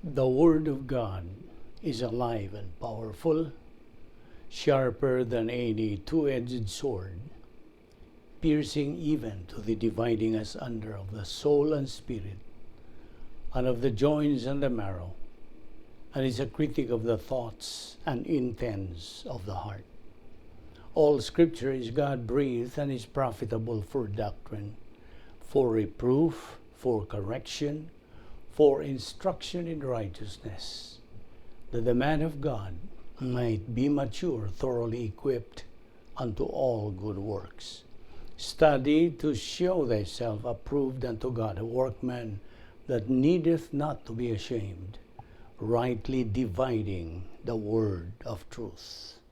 The Word of God is alive and powerful, sharper than any two-edged sword, piercing even to the dividing asunder of the soul and spirit, and of the joints and the marrow, and is a critic of the thoughts and intents of the heart. All Scripture is God-breathed and is profitable for doctrine, for reproof, for correction, for instruction in righteousness, that the man of God might be mature, thoroughly equipped unto all good works. Study to show thyself approved unto God, a workman that needeth not to be ashamed, rightly dividing the word of truth.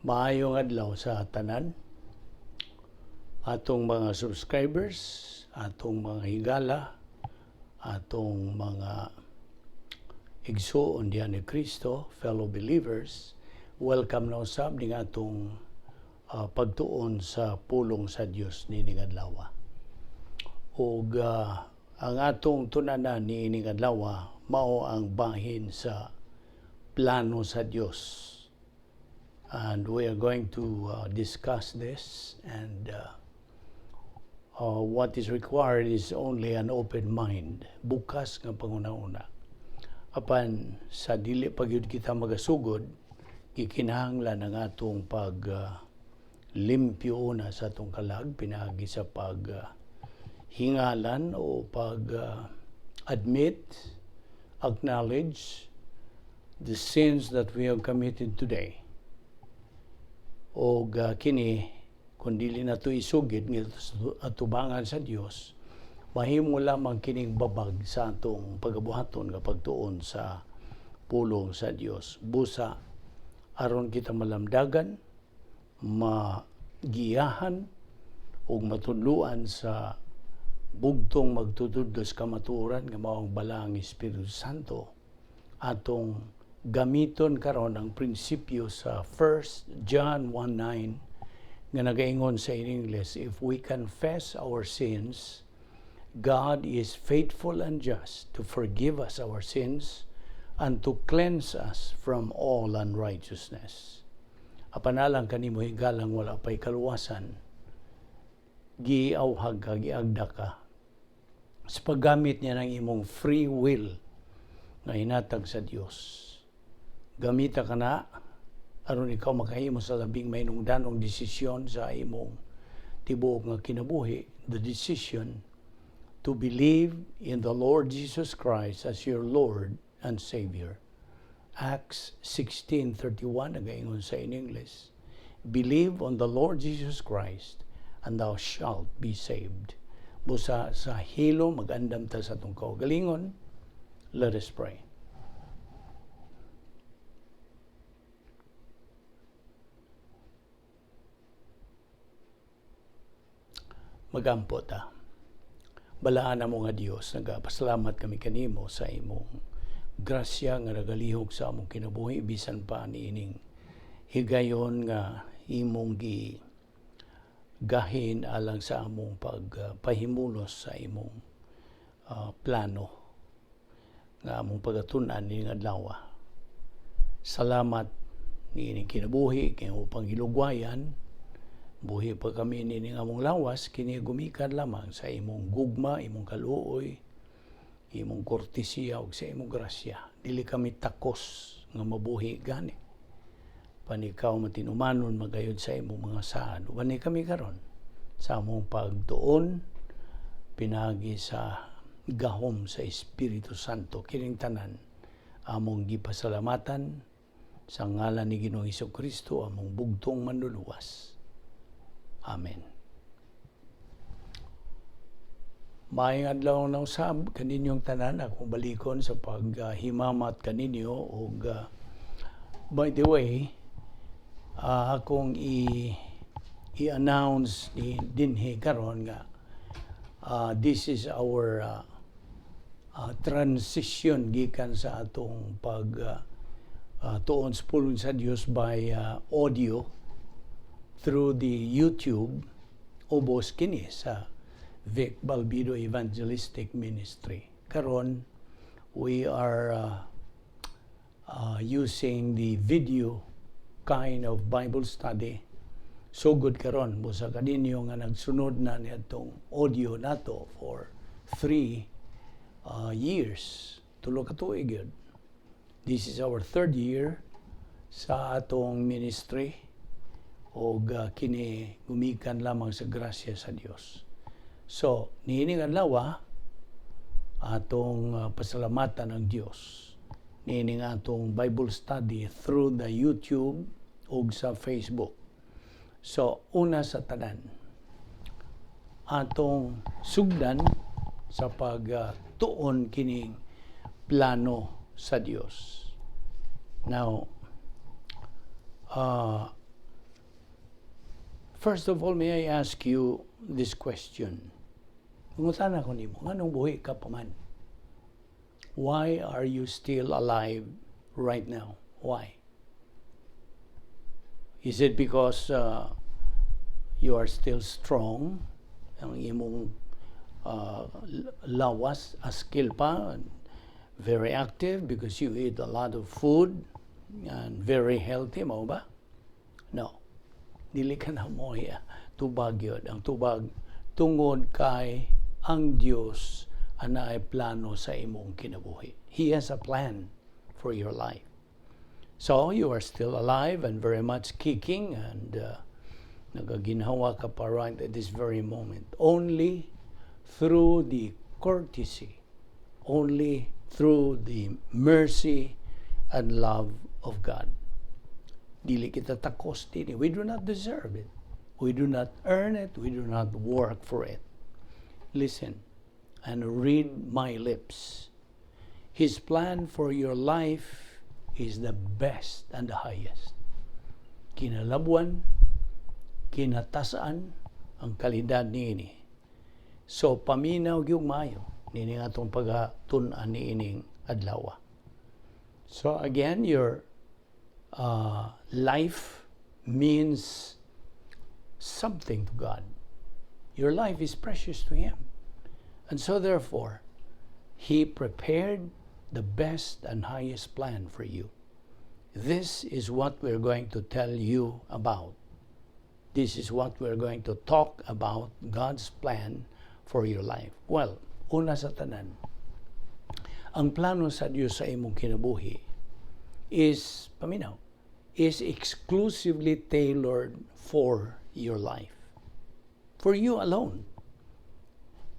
Maayong adlaw sa tanan, atong mga subscribers, atong mga higala, atong mga igsuon diha ni Kristo, fellow believers, welcome na usab ning atong pagtuon sa pulong sa Dios niining adlaw. Ug ang atong tunanan niining adlaw mao ang bahin sa plano sa Dios. And we are going to discuss this, and what is required is only an open mind, bukas nga panghuna-huna. Apan sa dili pa gyud kita magasugod, gikinahanglan ang atong pag limpyo una sa atong kalag pinaagi sa pag hingalan o pag admit, acknowledge the sins that we have committed today. Og kini kung dili nato isugid nga atubangan sa Dios, mahimo lamang kining babag sa atong pagabuhaton nga pagtuon sa pulong sa Dios. Busa aron kita malamdagan, magiyahan ug matudloan sa bugtong magtutudlo sa kamatuoran nga mao ang Balaang Espiritu Santo, atong gamiton karon ang prinsipyo sa 1 John 1:9 nga nagaingon sa in English, "If we confess our sins, God is faithful and just to forgive us our sins and to cleanse us from all unrighteousness." Apan alang kanimo, higalang wala pa'y kaluwasan, giawhag ka, giagda ka sa paggamit niya ng imong free will nga hinatag sa Dios. Gamita ka na aron ikaw makahimo sa labing mahinungdanong desisyon sa imong tibuok nga kinabuhi, the decision to believe in the Lord Jesus Christ as your Lord and Savior. Acts 16:31 nagaingon sa in English, "Believe on the Lord Jesus Christ and thou shalt be saved." Busa sa hilo magandam ta sa atong kaugalingon. Let us pray. Magampo ta. Balaan mo nga Dios, nagapasalamat kami kanimo sa imong grasya nga nagalihok sa among kinabuhi bisan pa niining higayon nga imong gi gahin alang sa among pagpahimulos sa imong plano nga among pagatun-an ning adlaw. Salamat niining kinabuhi kay upang hilugwayan buhi pa kami nining among lawas, kini gumikan lamang sa imong gugma, imong kaluoy, imong kortesiya ug sa imong grasya. Dili kami takos nga mabuhi gani. Panikaw matinumanon magayod sa imong mga saad. Uban ni kami karon sa among pagtuon pinagi sa gahom sa Espiritu Santo. Kining tanan among gipasalamatan sa ngalan ni Ginoong Kristo, among bugtong manluluwas. Amen. Maayong adlaw na usab kaninyong tanan. Akong balikon sa paghimamat kaninyo og by the way, akong i-announce ni dinhi karon nga this is our transition gikan sa atong pag tuon sa pulong sa Dios by audio through the YouTube, ubos kini sa Vic Balbido Evangelistic Ministry. Karon we are using the video kind of Bible study. So good karon busa kaninyo nga nagsunod na niadtong audio nato for 3 years. 3 ka tuig yun. This is our third year sa atong ministry og kini gumikan lamang sa grasya sa Dios. So, niining adlaw atong pasalamatan ang Dios niining atong Bible study through the YouTube ug sa Facebook. So, una sa tanan, atong sugdan sa pagtuon kining plano sa Dios. Now, first of all, may I ask you this question? Mangutana ko nimo, nganong buhi ka pa man? Why are you still alive right now? Why? Is it because you are still strong? Ang imong lawas, askil pa, and very active because you eat a lot of food and very healthy, mao ba? No. Dili kana mao tubag yun. Ang tubag, tungod kay ang Dios anaay plano sa imong kinabuhi. He has a plan for your life. So, you are still alive and very much kicking and nagaginhawa ka pa right at this very moment. Only through the courtesy, only through the mercy and love of God. Dili kita takos dini. We do not deserve it. We do not earn it. We do not work for it. Listen and read my lips. His plan for your life is the best and the highest. Kinalabwan, kinatasan ang kalidad niini. So paminaw gyud maayo niini atong pagatun-an niining adlaw. So again, your life means something to God. Your life is precious to Him. And so therefore, He prepared the best and highest plan for you. This is what we're going to tell you about. This is what we're going to talk about, God's plan for your life. Well, una sa tanan, ang plano sa Dios sa imong kinabuhi is, paminaw, is exclusively tailored for your life. For you alone.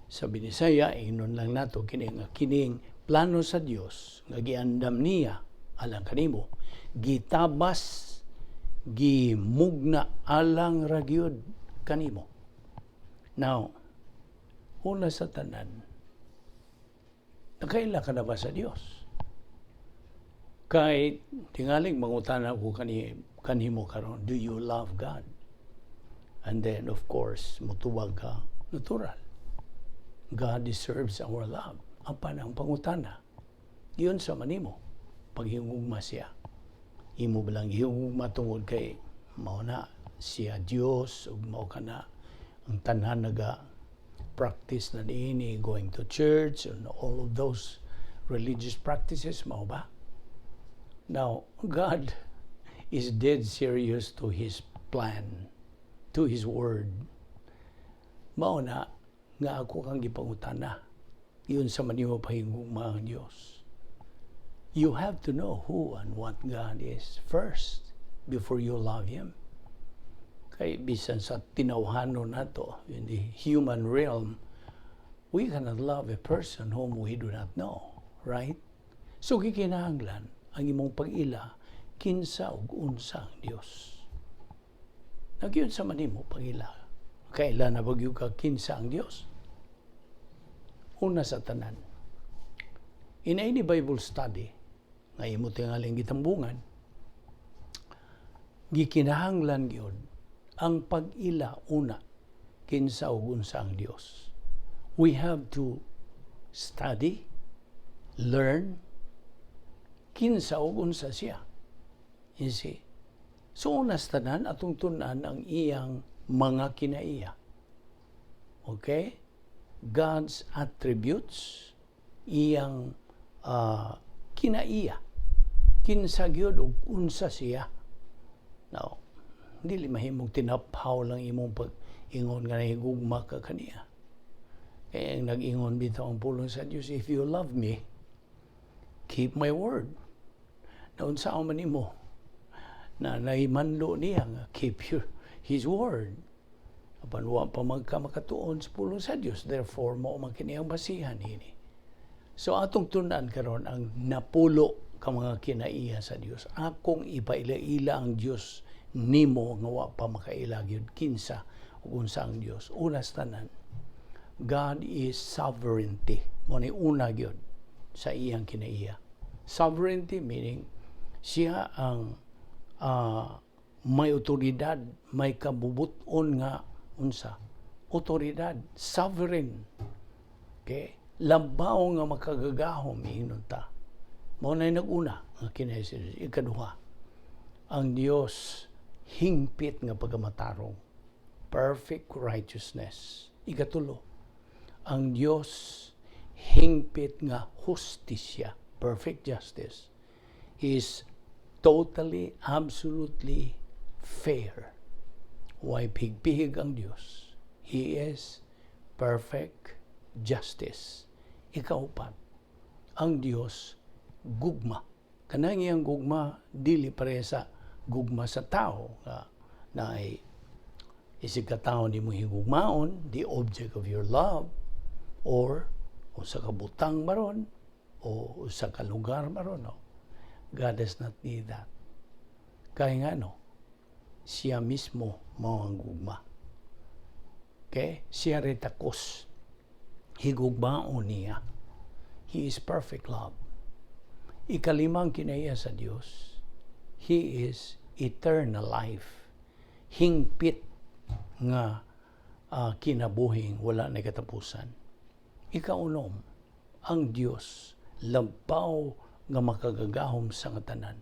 Sa Binisaya, ingnon lang nato kini nga kining plano sa Dios nga giandam niya alang kanimo, gitabas, gimugna alang ra gyud kanimo. Now, una sa tanan, nakaila ka na ba sa Dios? Kay tingaling mangutana ko kanimo karon, do you love God? And then, of course, mutubag ka, natural. God deserves our love. Apan ang pangutana, giunsa man nimo paghingugma siya? Imo ba lang gihingugma tungod kay mao na siya Dios ug mao kana ang tanan naga practice na niini, going to church and all of those religious practices, mao ba? Now, God is dead serious to His plan, to His word. Mao na nga ako kang gipangutana. Giunsa man nimo pahingugma ang Dios? You have to know who and what God is first before you love Him. Kay bisan sa tinawhanon nato in the human realm, we cannot love a person whom we do not know, right? So gikinahanglan ang imong pag-ila kinsa ug unsa ang Dios. Giunsa man nimo pag-ila? Kaila na ba gyud ka kinsa ang Dios? Una sa tanan, in any Bible study nga imo tingaling gitambungan, gikinahanglan gyud ang pag-ila una kinsa ug unsa ang Dios. We have to study, learn kinsa ug unsa siya. You see? So una sa tanan, atong tun-an ang iyang mga kinaiya. Okay? God's attributes, Iyang kinaiya. Kinsa gyud ug unsa siya. Now, dili mahimong tinaphaw lang imong pag ingon nga nahigugma ka kaniya. Kaya ang nag-ingon bitaw ang pulong sa Dios, "If you love me, keep my word." Naunsa man nimo na naimanlo niya nga keep his word. Apan wa pa magka makatuon sa pulong sa Dios. Therefore, mao man kini ang basihan ini. So atong tun-an karon ang 10 ka mga kinaiya sa Dios. Akong ipaila-ila ang Dios nimo nga wa pa makaila gyud kinsa ug unsa ang Dios. Una sa tanan, God is sovereignty. Mao ni una gyud sa iyang kinaiya. Sovereignty meaning siya ang may otoridad, may kabubuton nga unsa? Otoridad, sovereign. Okay? Labaw nga makagagahom ingnon ta. Mao na nag-una nga kinaiya sa Dios. Ikaduha, ang Dios hingpit nga pagkamatarong. Perfect righteousness. Ikatulo, ang Dios hingpit nga hustisya. Perfect justice. He is totally, absolutely fair. Way pihig-pihig ang Dios. He is perfect justice. Ikaupat, ang Dios gugma. Kanang iyang gugma dili pareha sa gugma sa tao nga naay isig ka tao nimo higugmaon, the object of your love, or usa ka butang maron o usa ka lugar maron, no? God does not need that. Kaya nga no, siya mismo mao ang gugma. Okay? Siya rin takos. Higugmaon niya. He is perfect love. Ikalimang kinaiya sa Dios, He is eternal life. Hingpit nga kinabuhing wala na katapusan. Ikaunom, ang Dios labaw nga makagagahom sa nga tanan.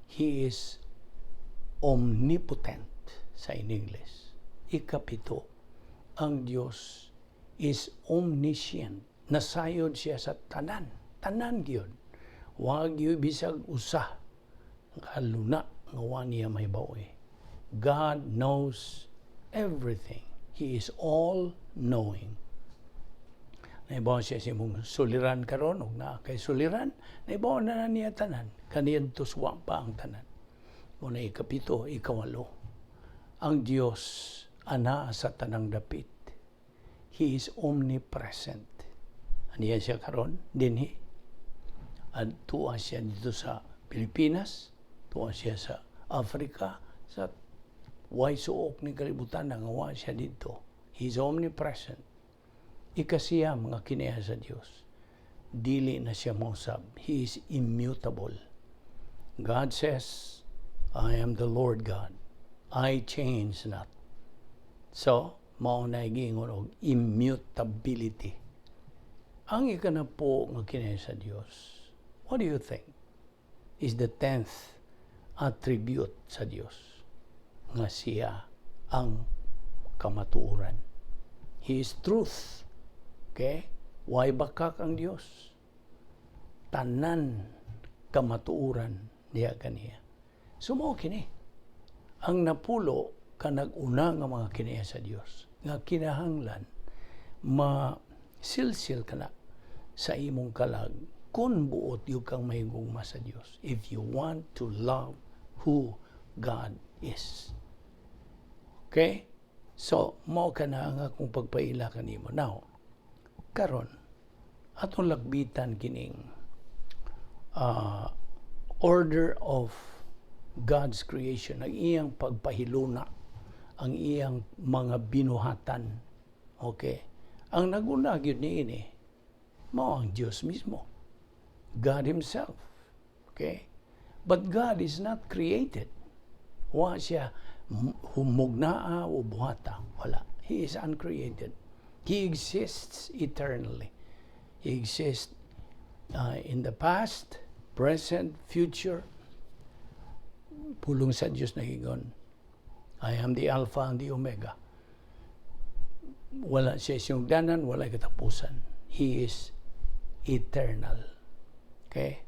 He is omnipotent sa in English. Ikapito, ang Dios is omniscient. Nasayod siya sa tanan. Tanan gyud. Wa gyud bisag usa kaluna nga wa niya mahibaw-i. God knows everything. He is all-knowing. Nahibaw siya sa imong suliran karon ug naa kay suliran, nahibaw na niya tanan. Kaniadto wa pa ang tanan. Una ikapito, ikawalo. Ang Dios anaa sa tanang dapit. He is omnipresent. Aniya siya karon dinhi. At tuwa siya dito sa Pilipinas, tuwa siya sa Africa, sa way suok ni kalibutan nga wa siya dito. He is omnipresent. Ikasiyam nga kinaiya sa Dios. Dili na siya mausab. He is immutable. God says, "I am the Lord God. I change not." So, mao na giingon og immutability. Ang ikanapo nga kinaiya sa Dios, what do you think is the 10th attribute sa Dios? Nga siya ang kamatuoran. He is truth. Okay? Way bakak ang Dios. Tanan kamatuoran diha kaniya. So mao kini. Ang 10 ka nag-una nga mga kinaiya sa Dios nga kinahanglan ma silsil ka na sa imong kalag kung buot gyud kang mahigugma sa Dios. If you want to love who God is. Okay? So, mao ka na ang akong pagpaila kanimo. Now, karon atong lakbitan kining order of God's creation, ang iyang pagpahiluna, ang iyang mga binuhatan. Okay? Ang naguna gyud niini mao ang Dios mismo. God himself. Okay? But God is not created. Wa siya humugnaa o buhata. Wala. He is uncreated. He exists eternally. He exists in the past, present, future. Pulong sa Diyos nag-ingon, "I am the Alpha and the Omega." Wala siya sinugdanan, wala katapusan. He is Eternal. Okay?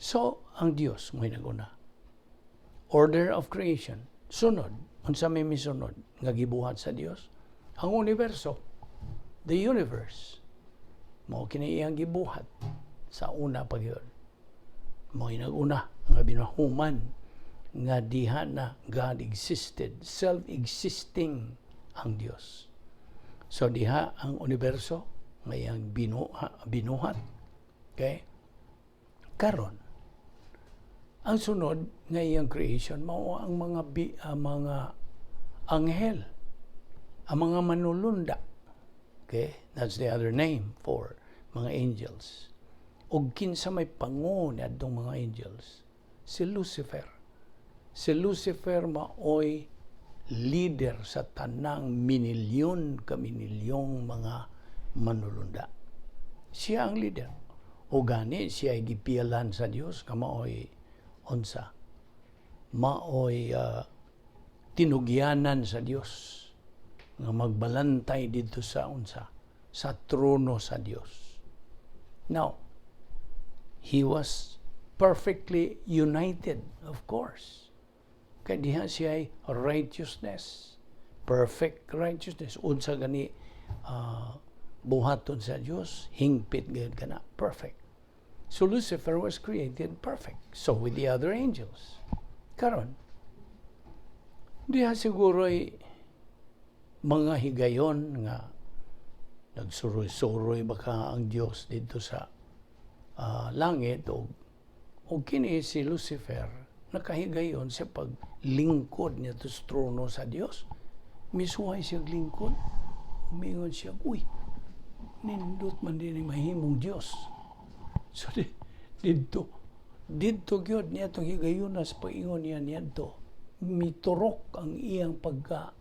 So, ang Dios mo naguna. Order of creation. Sunod, unsa may misunod nga gibuhat sa Dios? Ang universo. The universe. Mao kini iyang gibuhat sa una pa gyud. Mao naguna nga binahuman nga diha na God existed, self-existing ang Dios. So diha ang universo nga iyang binuhat. Okay? Karon, ang sunod nga iyang creation mao ang mga anghel, ang mga manulunda. Okay? That's the other name for mga angels. Og kinsa may pango niadtong mga angels? Si Lucifer. Si Lucifer maoy leader sa tanang minilyon ka minilyong mga manulunda. Siya ang leader. O gani siya ay gipialan sa Dios nga maoy unsa? Maoy tinugyanan sa Dios nga magbalantay didto sa unsa? Sa trono sa Dios. Now, he was perfectly united, of course. Kay diha siya ay righteousness. Perfect righteousness. Unsa gani buhaton sa Dios, hingpit gayud kana, perfect. So Lucifer was created perfect. So with the other angels. Karon, diha siguro ay mga higayon nga nagsuroy-suroy baka ang Dios didto sa langit o kini si Lucifer nakahigayon sa paglingkod niya sa trono sa Dios. Misuway siya lingkod. Umingon siya, "Uy, nindot man din mahimong Dios." So didto gyud niya itong higayon sa pag-ingon niya niadto. Miturok ang iyang pagka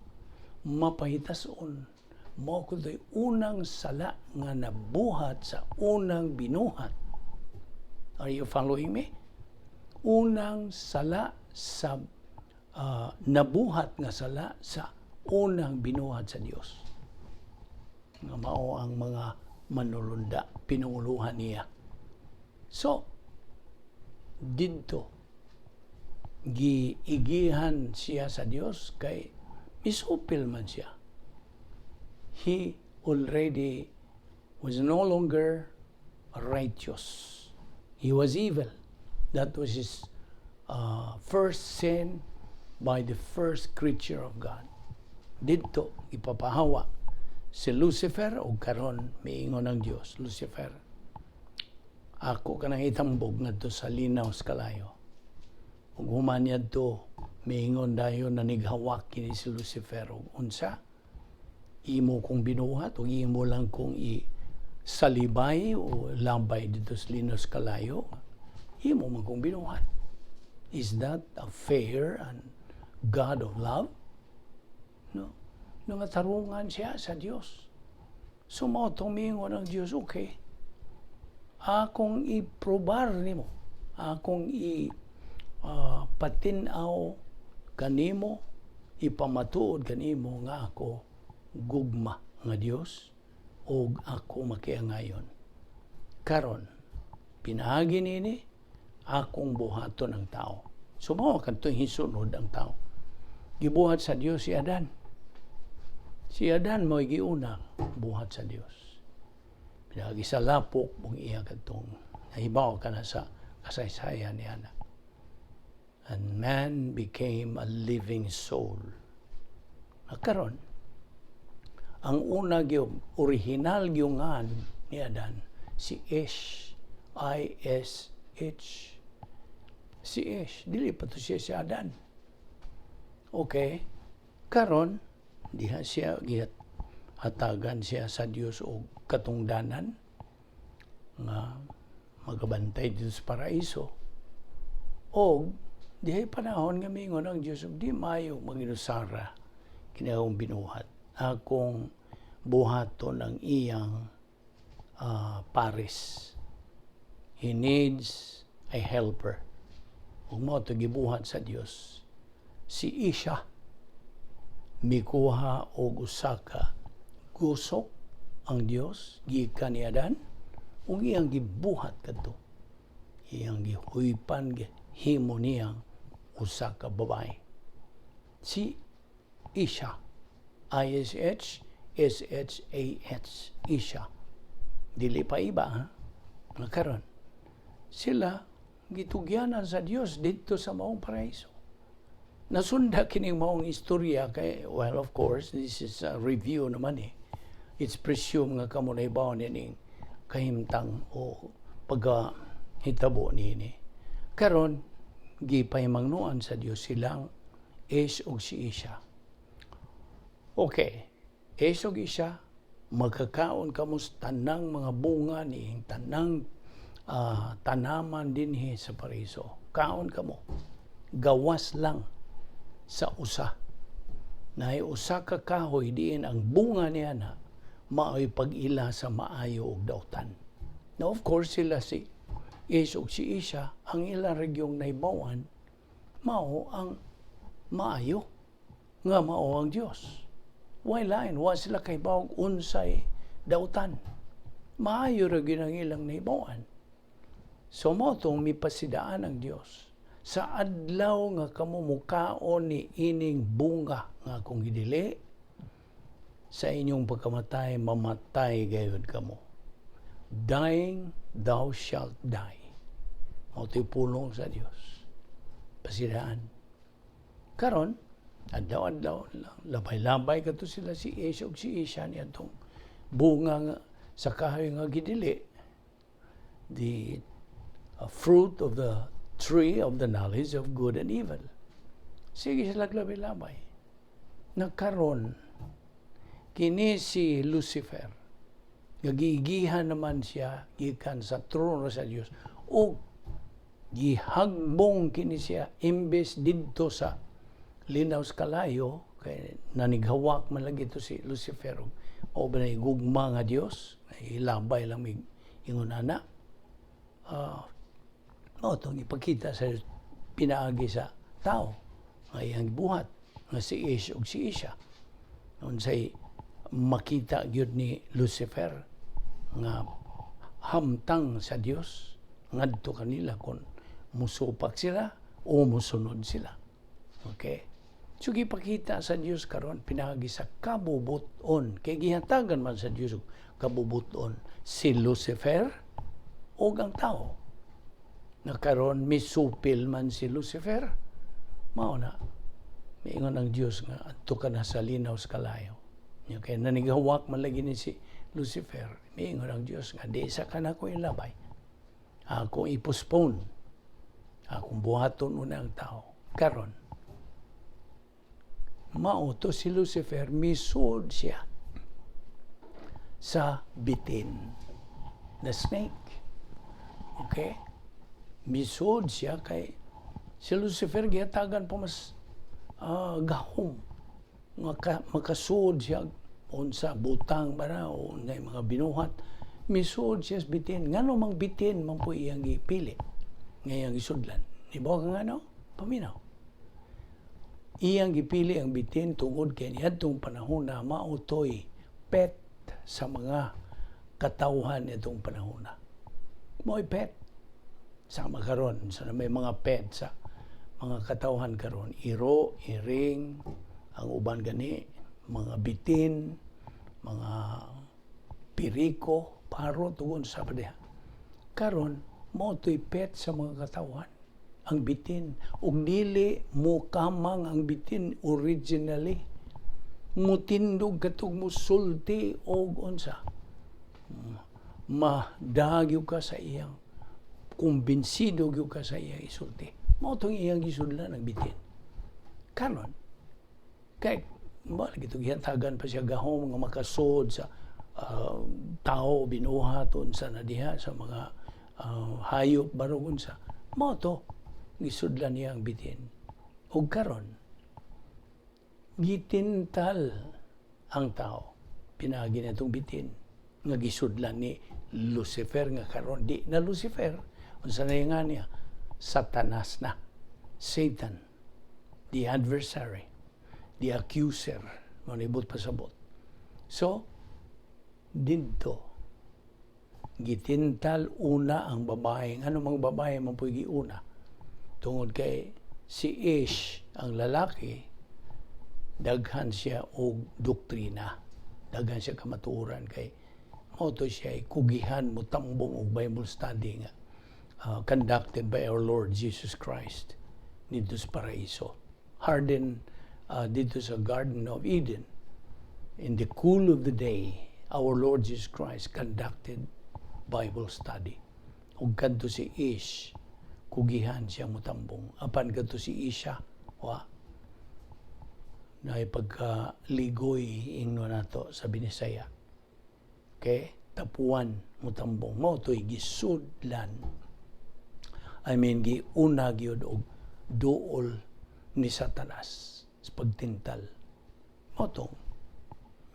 mapahitason. Mao kuto'y unang sala nga nabuhat sa unang binuhat. Are you following me? Unang sala sa nabuhat nga sala sa unang binuhat sa Dios. Nga mao ang mga manulunda, pinunguluhan niya. So, didto giigihan siya sa Dios kay misupil man siya. He already was no longer righteous. He was evil. That was his first sin by the first creature of God. Didto ipapahawa si Lucifer og karon miingon ang Dios, "Lucifer, ako ka nang itambog ngadto sa linaw sa kalayo." Ug human niadto miingon dayon na nighawak kini si Lucifer og unsa? "Imo kong binuhat ug imo lang kong i salibay o lambay didto sa linaw sa kalayo. Imo man kong binuhat. Is that a fair and God of love?" No. Nga tarungan siya sa Dios. So mao tumingon ang Dios, "Okay. Akong iprobar nimo. Akong i patinaw kanimo, ipamatuod kanimo nga ako gugma nga Dios og ako makiangayon. Karon, pinaagi nini akong buhaton ang tao." So mao kadtong hisunod ang tao. Gibuhat sa Dios si Adan. Si Adan mo'y giunang buhat sa Dios. Pinaagi sa lapok mong iya kadtong nahibaw ka na sa kasaysayan niya na. And man became a living soul. Karon, ang una gyud, original gyud ngan ni Adan, si Ish, I-S-H. Si Ish, dili pa to siya si Adan. Okay, karon diha siya gihat hatagan siya sa Dios og katungdanan nga magabantay didto sa paraiso. Og dihay panahon nga mingon ang Dios, "Di maayo maginusara kini akong binuhat. Akong buhaton ang iyang pares. He needs a helper." Ug mao to gibuhat sa Dios. Si Isha mikuha og usa ka gusok ang Dios gikan ni Adan. Ug iyang gibuhat kadto. Iyang gihuypan, gihimo niyang usa ka babae. Si Isha. ISH SHAH. Isha. Dili pa iba, ha? Nga karon sila gitugyanan sa Dios didto sa maong paraiso. Nasunda kining maong istorya kay, well, of course, this is a review naman eh. It's presumed nga kamo nahibaw nining kahimtang o pagkahitabo niini. Karon gipahimangnoan sa Dios silang Ish ug si Isha. Okay, Ish ug Isha, magkakaon kamo sa tanang mga bunga ni tanang tanaman dinhi sa paraiso. Kaon kamo. Gawas lang sa usa. Naay usa ka kahoy diin ang bunga niya na maoy pag-ila sa maayo ug dautan. Now, of course, sila si Ish ug si Isha, ang ilang regyong nahibawan mao ang maayo nga mao ang Dios. Way lain, wa sila kahibaw unsay dautan. Maayo ra gyud ang ilang nahibawan. So mao tong mipasidaan ang Dios. Sa adlaw nga kamo mukaon ni ining bunga nga akong gidili, sa inyong pagkamatay, mamatay gayud kamo. Dying, thou shalt die. Mao to'y pulong sa Dios. Pasidaan. Karon, adlaw-adlaw lang, labay-labay kato sila si Ish ug si Isha niadtong bunga nga sa kahoy nga gidili, the fruit of the tree of the knowledge of good and evil. Sige sila labay-labay. Nagkaroon, kini si Lucifer, nagigihan naman siya gikan sa trono sa Dios o gihagbong kini siya imbes didto sa linaw sa kalayo kay nanighawak man lagi to si Lucifer o ba na gugma nga Dios, ilabay lang mig ingon ana. Mao tong ipakita sa pinaagi sa tao nga iyang gibuhat nga si Ish ug si Isha, unsay makita gyud ni Lucifer nga hamtang sa Dios ngadto kanila kung musupak sila o musunod sila. Okay? So gipakita sa Dios karon pinaagi sa kabubuton kay gihatagan man sa Dios og kabubuton si Lucifer ug ang tao. Na karon misupil man si Lucifer. Mao na miingon ang Dios nga adto ka na sa linaw sa kalayo. Nya kay nanigawak man lagi ni si Lucifer. Miingon ang Dios nga di sa ka nako ilabay. Ako i-postpone. Akong buhaton una ang tao. Karon, mao to si Lucifer, misud siya sa bitin. The snake. Okay? Misud siya kay si Lucifer gihatagan pa mas gahom nga makasuod siya unsa butang ba na o unsay mga binuhat. Misuod siya sa bitin. Ngano mang bitin man po iyang gipili nga iyang gisudlan? Nibaw ka ngano? Paminaw. Iyang gipili ang bitin tungod kay niadtong panahon na mao toy pet sa mga katawhan nitong panahon na. Mo'y pet. Sama karon sa may mga pet sa mga katawhan karon, iro, iring, ang uban gani, mga bitin, mga piriko, paro, tugon sa pa diha. Karon, mao to'y pet sa mga katawhan ang bitin. Ug dili mo kamang ang bitin originally. Mutindog katog, musulti og unsa. Madagyo ka sa iyang kumbinsido gyud ka sa iyang isulti. Mao tong iyang gisudlan ang bitin. Karon, kay mo lagi to gihatagan pa siya gahom nga makasud sa tao, binuhat, unsa na diha sa mga hayop barog unsa. Mao to gisudlan niya ang bitin. Ug karon gitintal ang tao pinaagi na itong bitin nga gisudlan ni Lucifer, nga karon di na Lucifer. Unsa na nga niya? Satanas na, Satan, the adversary, the accuser, manibot pasabot. So didto Gitintal una ang babae. Ano mang babae man po'y giuna? Tungod kay si Ish, ang lalaki, daghan siya og doktrina. Daghan siya kamatuoran kay mao to siya ay kugihan mo tambong og Bible study nga conducted by our Lord Jesus Christ didto sa paraiso. Harden didto sa Garden of Eden. In the cool of the day, our Lord Jesus Christ conducted Bible study. Ug kadto si Ish, kugihan siya mutambong. Apan kadto si Isha, wa na pagka-ligoy, ingno nato sa Binisaya. Okay? Tapuan mutambong. Mao to'y gisudlan. I mean, giuna gyud og duol ni Satanas sa pagtintal. Mao tong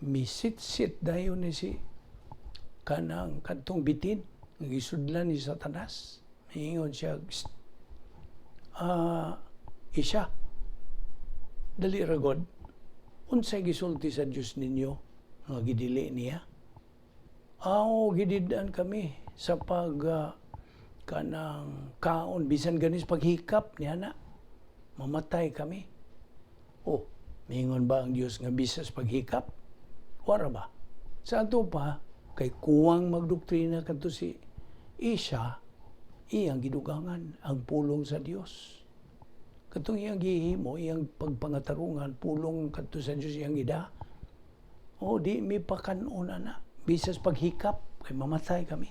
misit-sit dayon ni si kanang kadtong bitin nga gisudlan ni Satanas. Miingon siya, "Psst, Isha, dali ra god. Unsay gisulti sa Dios ninyo nga gidili niya?" "Aw, gidid-an kami sa pag kanang kaon bisan ganis paghikap niya na mamatay kami." "Oh, mingon ba ang Dios nga bisas paghikap? Wara ba?" Sa ato pa, kay kuwang magdoktrina kadto si Isha, iyang gidugangan ang pulong sa Dios. Katong iyang gihimo, iyang pagpangatarungan, pulong kadto sa Dios iyang gida. "O, di mi pakanon na. Bisas paghikap, kay mamatay kami."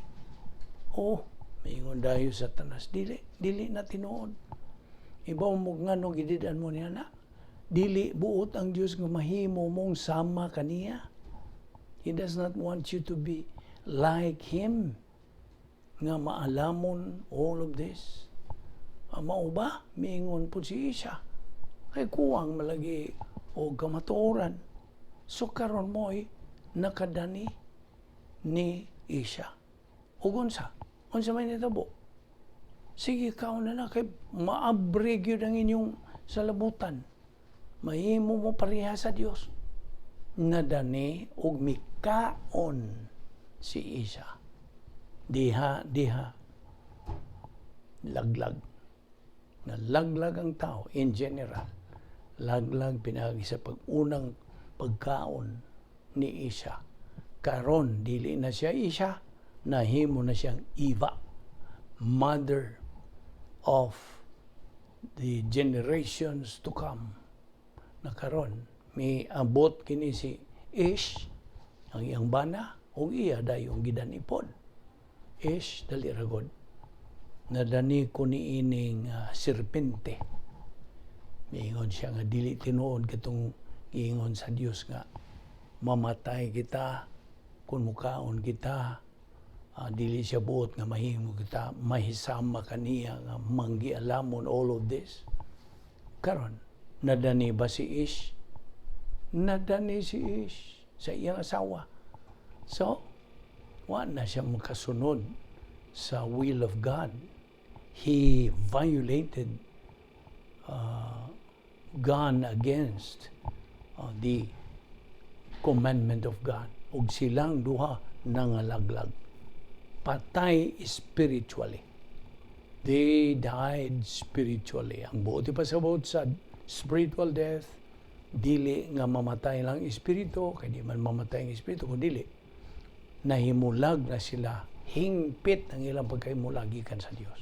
"Oh," mingon dayo Satanas, "dili, dili na tinuod. Ibaw mo ngano gidid-an mo niya na. Dili buot ang Dios nga mahimo mong sama kaniya. He does not want you to be like Him nga maalamon all of this." "Ah, mao ba?" miingon po si Isha. Kay kuwang malagi o kamatuoran. So karon mo'y nakadani ni Isha. Ug unsa? Unsa may nitabo? "Sige, kaon na na kay maabre gyud ang inyong salabutan. Mahimo mo pareha sa Dios." Nadani og mikaon si Isha. Diha, diha, laglag. Nalaglag ang tao in general. Laglag pinagi sa pag-unang pagkaon ni Isha. Karon dili na siya Isha, nahimo na siyang Eva, mother of the generations to come. Na karon may abot kini si Ish ang iyang bana ug iya dayong gidan ipod. "Ish, dali ra god. Nadani ko ni ining serpente." Miingon siya nga dili tinuod katong giingon sa Dios nga mamatay kita kung mukaon kita. Dili siya buot nga mahimo kita mahisama kaniya nga manggialamon all of this. Karon, nadani ba si Ish? Nadani si Ish sa iyang asawa. So, wa na siya makasunod sa will of God. He violated, gone against the commandment of God. Ug silang duha nangalaglag. Patay spiritually. They died spiritually. Ang buot ipasabot sa spiritual death, dili nga mamatay lang espiritu, kay di man mamatay ang espiritu, kung dili, nahimulag na sila, hingpit ang ilang pagkahimulag gikan sa Dios.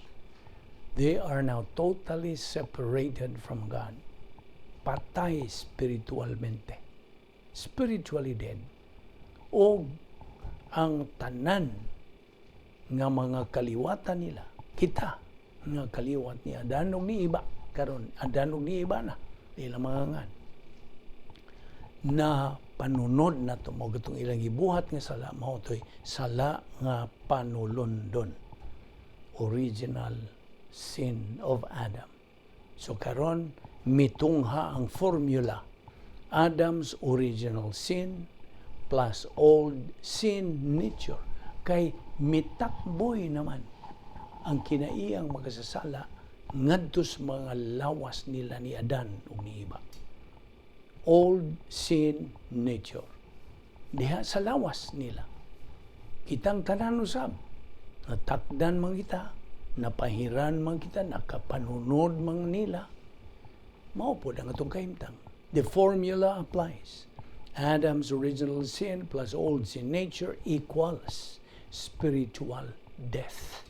They are now totally separated from God. Patay spiritualmente. Spiritually dead. O ang tanan nga mga kaliwatan nila, kita nga kaliwat ni Adan ug ni Iba, karon Adan ug ni Iba na ilang mga ngan na panunod na to mao gatong ilang gibuhat nga sala, mao to'y sala nga panulondon, original sin of Adam. So karon mitungha ang formula: Adam's original sin plus old sin nature, kay mitakboy naman ang kinaiyang makasasala ngadto sa mga lawas nila ni Adan ug ni Iba. Old sin nature diha sa lawas nila. Kitang tanan usab. Natakdan man kita, napahiran man kita, nakapanunod man nila. Mao pod ang atong kahimtang. The formula applies. Adam's original sin plus old sin nature equals spiritual death.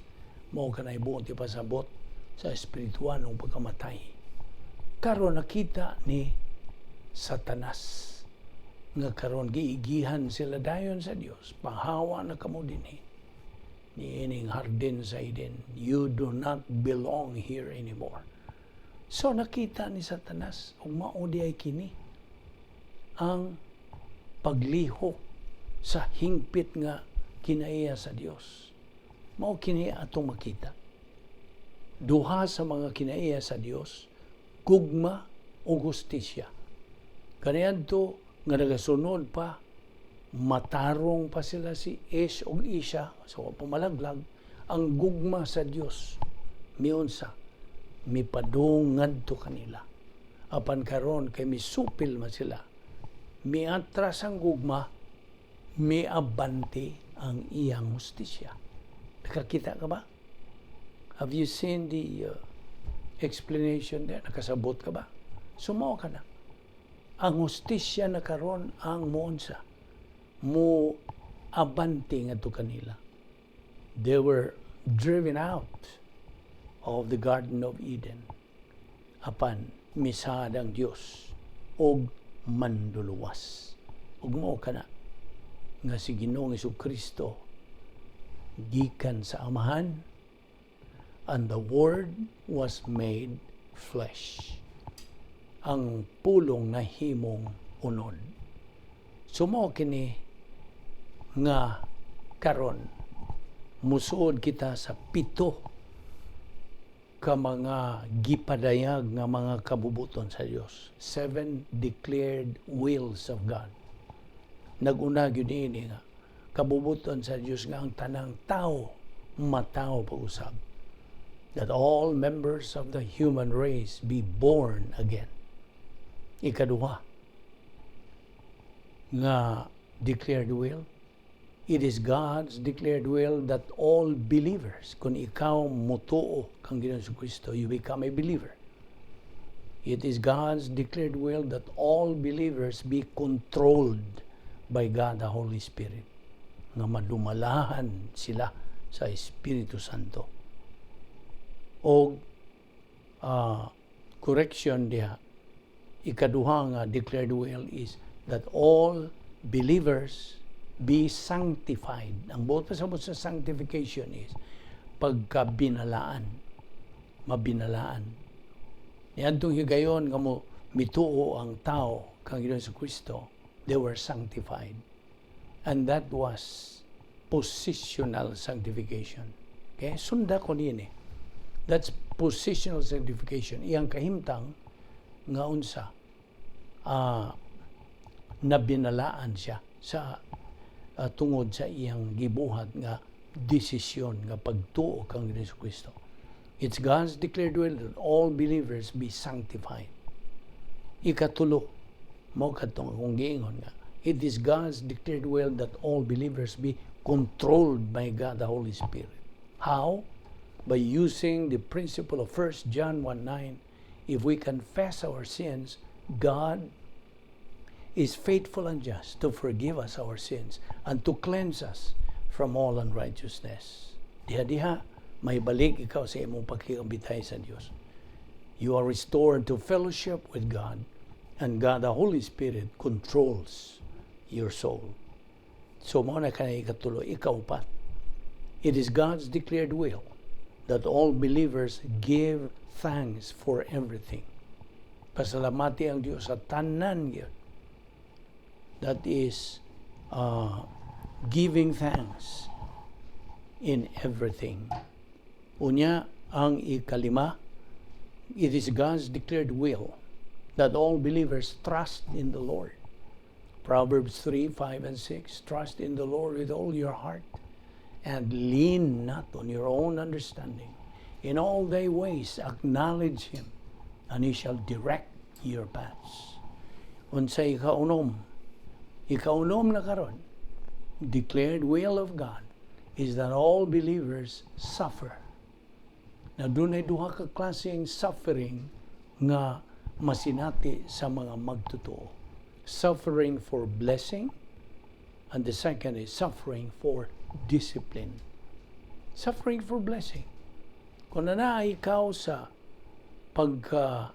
Mao kanay buot ipasabot sa espiritual ng pagkamatay. Karon nakita ni Satanas nga karon giigihan sila dayon sa Dios, "Pahawa na kamo dinhi niining hardin sa Eden. You do not belong here anymore." So nakita ni Satanas ug mao diay kini ang paglihok sa hingpit nga kinaiya sa Dios. Mao kini atong makita. Duha sa mga kinaiya sa Dios, gugma o hustisya. Kaniadto nga nagasunod pa, matarong pa sila si Ish ug Isha, so pumalaglag, ang gugma sa Dios miunsa mipadung ngadto kanila. Apan karon kay misupil man sila, miatras ang gugma, miabante ang iyang hustisya. Nakakita ka ba? Have you seen the explanation there? Nakasabot ka ba? Sumo ka na. Ang hustisya na karon ang muunsa mo abante ngadto kanila. They were driven out of the Garden of Eden. Apan misad ang Dios og manduluwas. Ug mao kana nga si Ginoong Kristo gikan sa Amahan, and the Word was made flesh. Ang pulong nahimong unod. So mao kini nga karon musuod kita sa pito ka mga gipadayag nga mga kabubuton sa Dios. Seven declared wills of God. Nag-una gyud niini nga kabubuton sa Dios nga ang tanang tao matawo pag-usab. That all members of the human race be born again. Ikaduha nga declared will, it is God's declared will that all believers, kung ikaw mutuo kang Ginoong Kristo, you become a believer. It is God's declared will that all believers be controlled by God the Holy Spirit. Nga madumalahan sila sa Espiritu Santo. O correction diha, ikaduha nga declared will is that all believers be sanctified. Ang buot pasabot sa sanctification is pagkabinalaan, mabinalaan. Niadtong higayon nga mo mituo ang tao kang Ginoong Kristo, they were sanctified. And that was positional sanctification. Okay? Sunda ko niini. That's positional sanctification. Iyang kahimtang nga unsa nabinalaan siya sa tungod sa iyang gibuhat nga desisyon nga pagtuo kang Ginoong Kristo. It's God's declared will that all believers be sanctified. Ikatulo, mao kadtong akong giingon nga, it is God's declared will that all believers be controlled by God the Holy Spirit. How? By using the principle of 1 John 1:9. If we confess our sins, God is faithful and just to forgive us our sins and to cleanse us from all unrighteousness. Diha-diha, may balik ikaw sa imong pakigkabitay sa Dios. You are restored to fellowship with God, and God the Holy Spirit controls your soul. So mao na kanay ikatulo, ikaupat. It is God's declared will that all believers give thanks for everything. Pasalamati ang Dios sa tanan gyud. That is giving thanks in everything. Unya, ang ikalima, it is God's declared will that all believers trust in the Lord. Proverbs 3, 5, and 6: "Trust in the Lord with all your heart and lean not on your own understanding. In all thy ways acknowledge Him, and He shall direct your paths." Unsay ikaunom? Ikaunom na karon, declared will of God is that all believers suffer. Na dunay duha ka klaseng suffering nga masinati sa mga magtotoo. Suffering for blessing, and the second is suffering for discipline. Suffering for blessing. Kung na ikaw sa pagka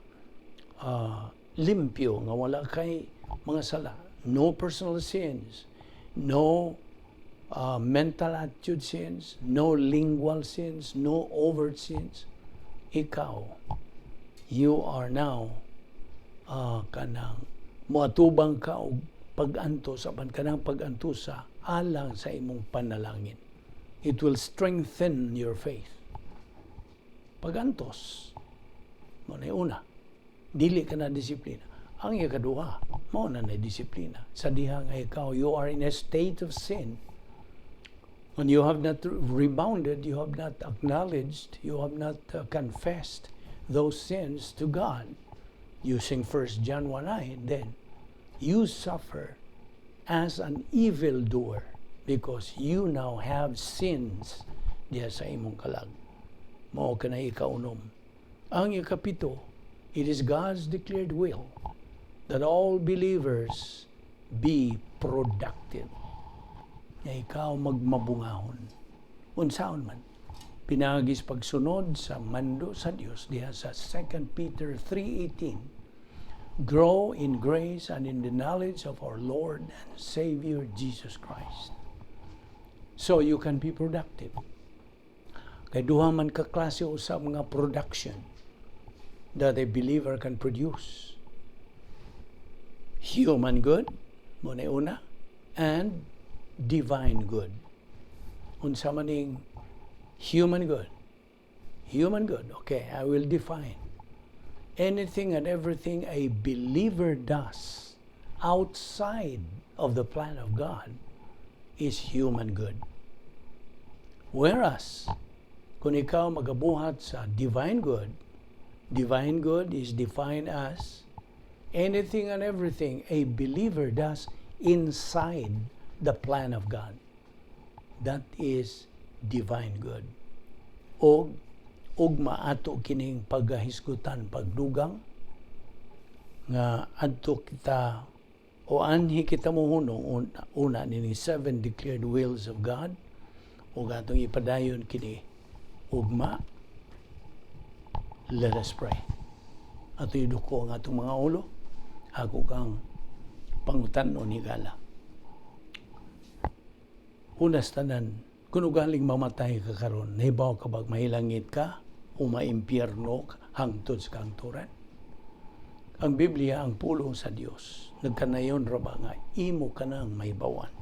limpyo nga wala kay mga sala, no personal sins, no mental attitude sins, no lingual sins, no overt sins, ikaw, you are now kanang moatubang ka og pag-antos, apan kanang pag-antosa alang sa imong panalangin. It will strengthen your faith. Pag-antos, mao na una, dili ka na disiplina. Ang ikaduha, mao na na disiplina. Sa diha nga ikaw, you are in a state of sin. When you have not rebounded, you have not acknowledged, you have not confessed those sins to God, using 1 John 1:9, then you suffer as an evildoer because you now have sins diha sa imong kalag. Mao kana ikaunom. Ang ikapito, it is God's declared will that all believers be productive. Nga ikaw magmabungahon. Unsaon man? Pinaagi sa pagsunod sa mando sa Dios diha sa 2 Peter 3:18. Grow in grace and in the knowledge of our Lord and Savior Jesus Christ. So you can be productive. Kay duha man ka klase usab mga production that a believer can produce. Human good, mao na una, and divine good. Unsa man ning human good? Human good, okay, I will define. Anything and everything a believer does outside of the plan of God is human good. Whereas, kung ikaw magabuhat sa divine good is defined as anything and everything a believer does inside the plan of God. That is divine good. O ugma ato kining paghahisgutan, pagdugang nga adto kita o anhi kita mohunong una, una nining seven declared wills of God ug atong ipadayon kini ugma. Let us pray. Ato iduko ang atong mga ulo. Ako kang pangutan-on, higala. Una sa tanan, kung ugaling mamatay ka karon, nahibaw ka bag mahilangit ka o maimpyerno hangtod sa kahangturan? Ang Biblia, ang pulong sa Dios, nagkanayon ra ba nga imo ka nang mahibawan?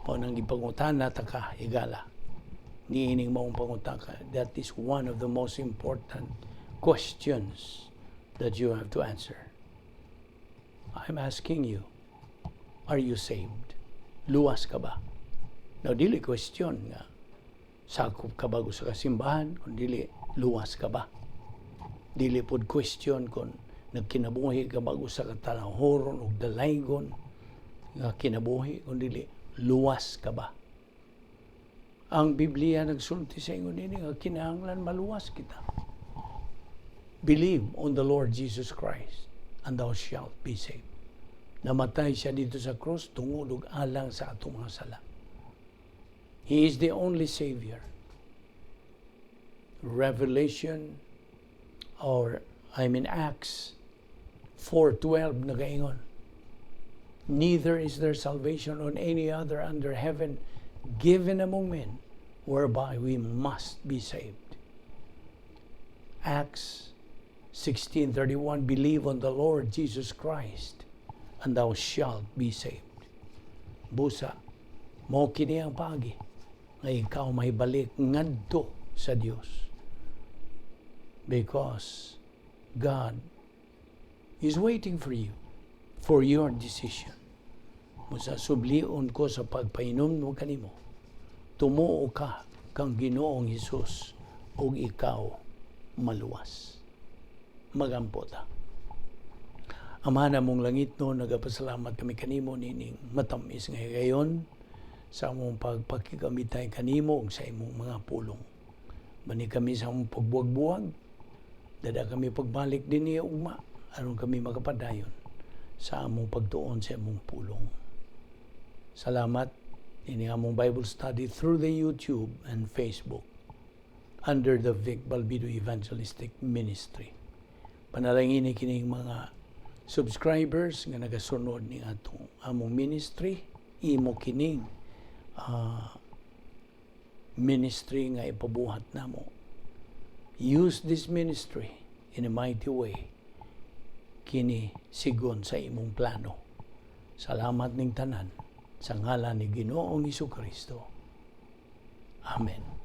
Mao nang gipangutana ta ka, higala. Niining maong pangutana, that is one of the most important questions that you have to answer. I'm asking you, are you saved? Luwas ka ba? Now, dili question nga sakop ka ba sa kasimbahan, kung dili, luwas ka ba? Dili pod question kung nagkinabuhi ka bago sa katanahoron o dalaygon nga kinabuhi, kung dili, luwas ka ba? Ang Biblia nagsulti sa ingon nini nga kinahanglan maluwas kita. Believe on the Lord Jesus Christ and thou shalt be saved. Namatay siya didto sa cross tungod ug alang sa atong mga sala. He is the only Savior. Revelation, or I mean Acts 4:12 nagaingon, "Neither is there salvation on any other under heaven given among men whereby we must be saved." Acts 16:31, "Believe on the Lord Jesus Christ and thou shalt be saved." Busa, mao kini ang paagi nga ikaw mahibalik ngadto sa Dios. Because God is waiting for you, for your decision. Busa sublion ko sa pagpahinumdom kanimo, tumuo ka kang Ginoong Hesus ug ikaw maluwas. Magampo ta. Ama namong langitnon, nagapasalamat kami kanimo nining matamis nga higayon. Sa among pagpakig-amitai kanimo ug sa imong mga pulong. Bani kami sa among pagbuwag-buwag, dada kami pagbalik dinhi ugma aron kami makapadayon sa among pagtuon sa imong pulong. Salamat ini among Bible study through the YouTube and Facebook under the Vic Balbido Evangelistic Ministry. Panalangini kining mga subscribers nga nagasunod ni atong among ministry, imo kining ministry nga ipabuhat namo. Use this ministry in a mighty way kini sigon sa imong plano. Salamat ning tanan sa ngalan ni Ginoong Kristo. Amen.